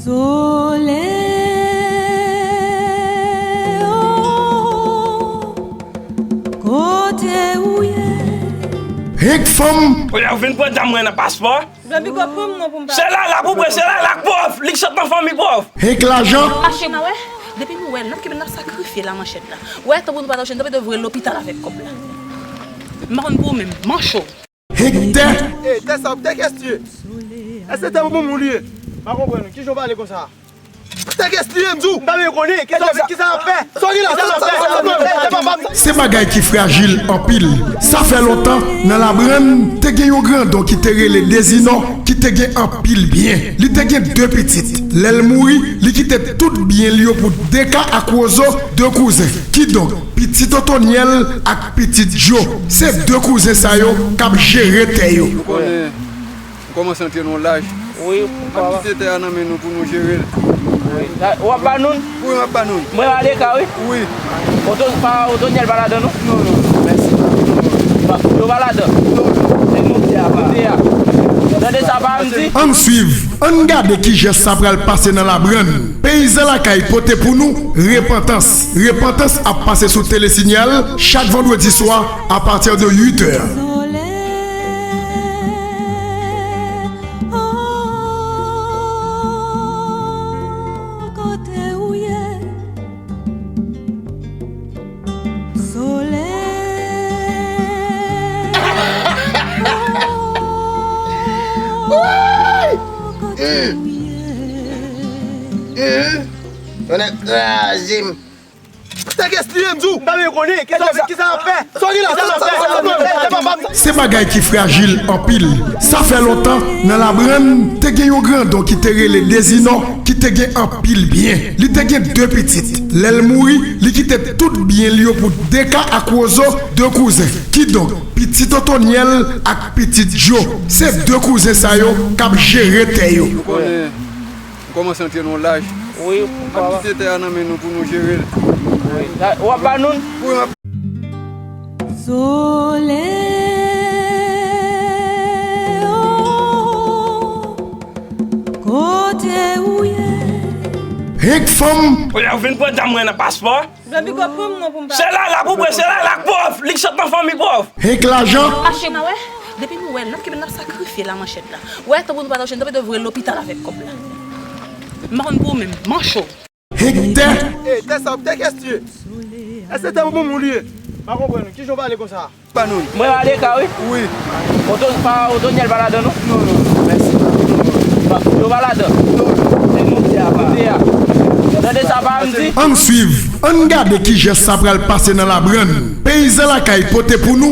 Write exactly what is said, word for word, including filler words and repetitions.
Solèy, oh, kote ou ye? Henk fanm. Ou vin pran dam mwen nan paspò. Blan piga pran m non pou m pa. Se la la pou bwe, se la la k pwòf, li k sot nan fanmi pwòf. Henk lajan. Mache m wè, depi nou wè, n ap kenbe n ap sakrifye la manchèt la. Wè, tanpri nou pa ta jwenn, tanpri te voye lopital avèk kòb la. M pa konn pou ou menm, mancho. Henk tè. E, tè sa, tè kèstye. Èske tè pou moun li ye? Pa konprann ou, kijan w pale konsa? Tè kèstye, m di w. M pa menm konnen, kisa, kisa w ap fè? Sa w gen la, sa w ap fè? Se bagay ki frajil anpil. Sa fè lontan, nan Labrann, te gen yon grandon ki te rele Dezinò, ki te gen anpil byen. Li te gen de pitit. Lè l mouri, li kite tout byen li yo pou Deka ak Wozo, de kouzen. Kidonk, pitit Otonyèl ak pitit Jo, se de kouzen sa yo k ap jere tè yo. Nou konnen, nou kòmanse antre nan yon laj. Wi, papa. N ap kite tè a nan men nou pou nou jere l. Wi. W ap ba nou l? Wi, m ap ba nou l. Mwen ale ka, wi. Wi. Oto-, pa, Otonyèl pa ladan, non? Non, non, mèsi. Pa, yo pa ladan? Non, non. Se nou ki a, ki a. Tande sa pa m di? Ann swiv, ann gade ki jès sa pral pase nan Labrann. Peyizan Lakay pote pou nou Repantans. Repantans ap pase sou Telesinyal chak vandredi swa apati de uit è. Solèy, oh, kote ou ye? Solèy, oh, kote ou ye? Tonnè kraze m. Tè kèstye, m di w. M pa menm konnen, kisa, kisa w ap fè? Sa w gen la, sa w ap fè? Se bagay ki frajil anpil. Sa fè lontan, nan Labrann, te gen yon grandon ki te rele Dezinò, ki te gen anpil byen. Li te gen de pitit. Lè l mouri, li kite tout byen li yo pou Deka ak Wozo, de kouzen. Kidonk, pitit Otonyèl ak pitit Jo, se de kouzen sa yo k ap jere tè yo. Nou konnen, nou kòmanse antre nan yon laj. Wi, papa. N ap kite tè a nan men nou pou nou jere l. Wi. W ap ba nou l? Wi, m ap. Solèy, oh, kote ou ye? Henk fanm. Ou vin pran dam mwen nan paspò. Blan piga pran m non pou m pa. Se la la pou bwe, se la la k pwòf, li k sot nan fanmi pwòf. Henk lajan. Mache m wè, depi nou wè, n ap kenbe n ap sakrifye la manchèt la. Wè, tanpri nou pa ta jwenn, tanpri te voye lopital avèk kòb la. M pa konn pou ou menm, mancho. Henk tè. E, tè sa, tè kèstye. Èske tè pou moun li ye? Pa konprann ou, kijan w pale konsa? Ba nou l. Mwen ale ka, wi. Wi. Oto-, pa, Otonyèl pa ladan, non? Non, non, mèsi. Pa, yo pa ladan? Non, non. Se nou ki a, ki a. Tande sa pa m di? Ann swiv, ann gade ki jès sa pral pase nan Labrann. Peyizan Lakay pote pou nou